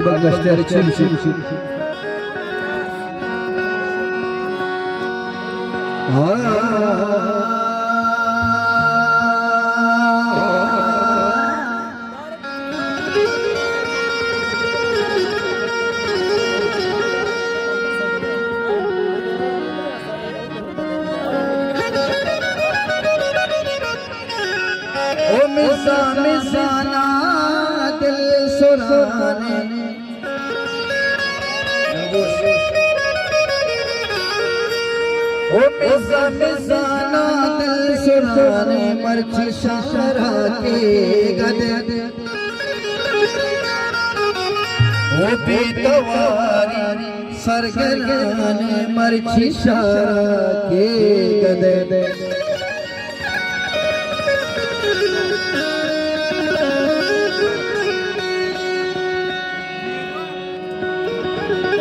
بندشتے چل چل۔ او مزان مزانا دل سرانے، او مزان مزانا دل سرانے، مرچی شارا کے گدے، او بے تواری سرگران مرچی شارا کے گدے۔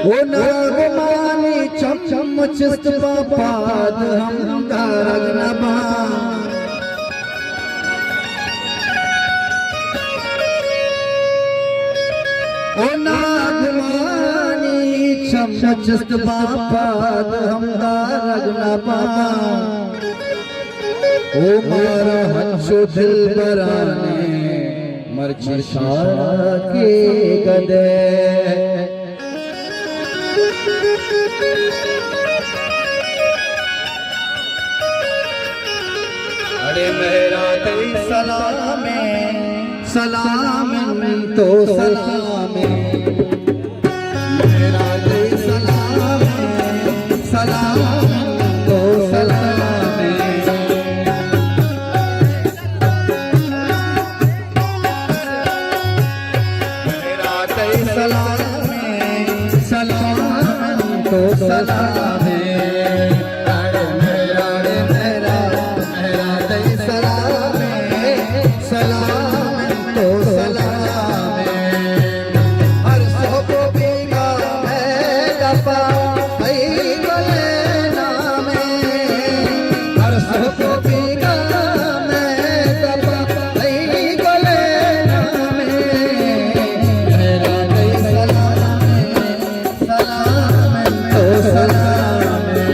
او ناگمانی چم چم چست پا پاد ہم دارگ نبا۔ او ناگمانی چم چست با پاد ہم دارگ نبا۔ او مارا ہنچو دلبرانے مرچی شارا کے گدے۔ اڑے مہرا تئی سلام، سلام تو سلام۔ مہرا تئی سلام، سلام تو سلام۔ مہرا تئی سلام، سلام تو سلام۔ اڑے مہرا، اڑے مہرا، مہرا تئی سلام، سلام تو سلام۔ ہر سہب بیگاہ ءِ دپ ءَ تئی گل ءِ نام ءَ، ہر سہب بیگاہ ءِ دپ ءَ تئی گل ءِ نام ءَ، مہرا تئی سلام ءَ، سلام تو سلام ءَ۔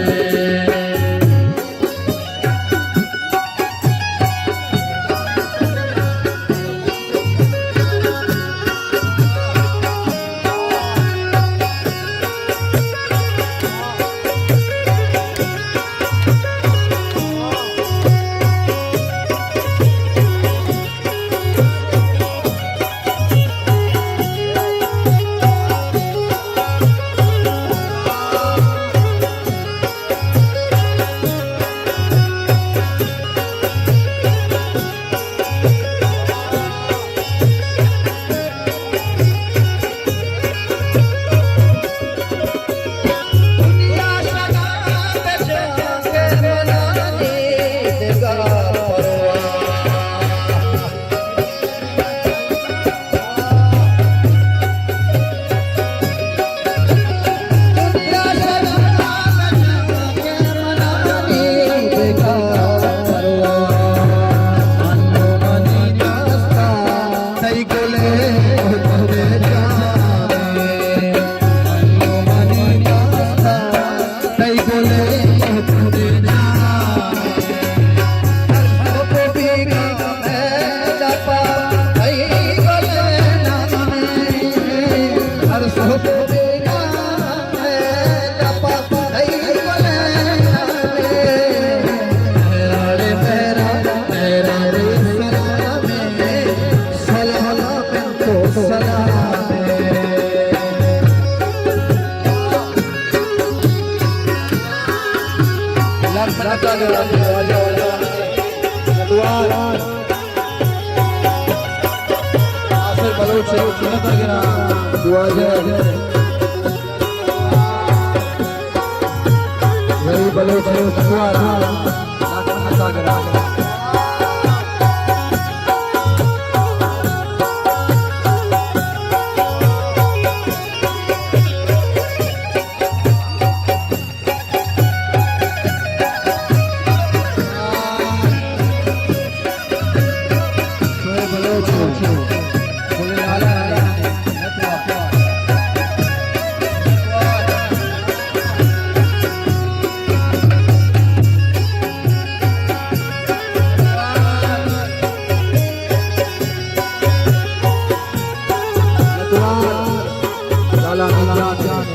لکھ منت آ گرا، واجہ، واجہ۔ دعا۔ آصف بلوچ، منت آ گرا۔ دعا جا۔ غریب بلوچ، دعا۔ لکھ منت آ گرا۔ لالا نجات۔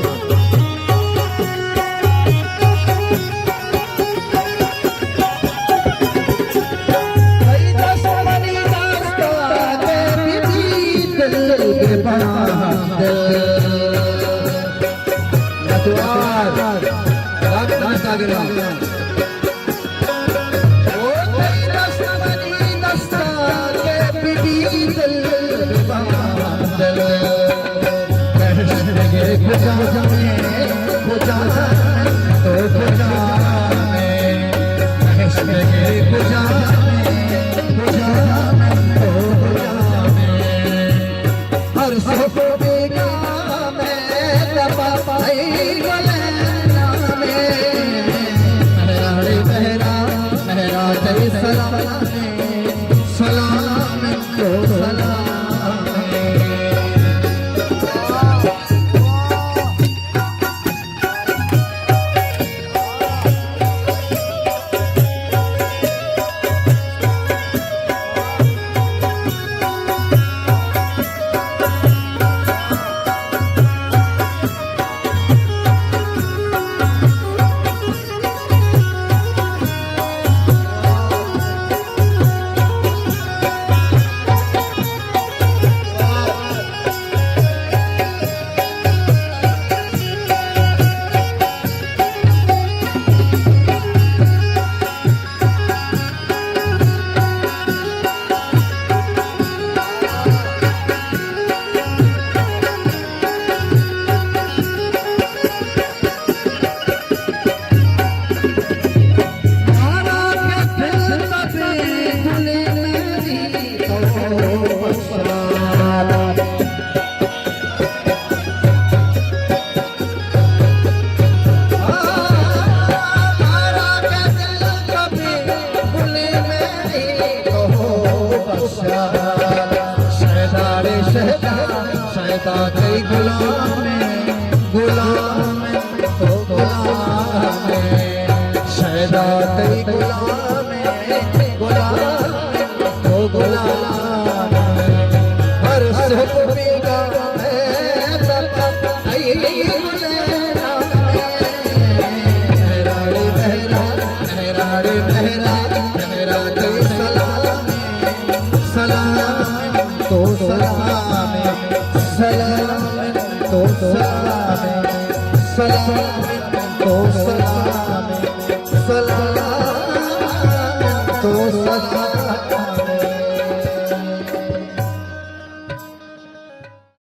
شیدا تے غلام، غلام تو غلام، شیدا تے غلام، غلام تو غلام۔ ہر سکھ بیگا ہے تئی گلے نام، مہراڑے مہرا، مہراڑے مہرا، مہرا تے سلام، سلام تو سلام، سلام تو سلام، سلام تو سلام۔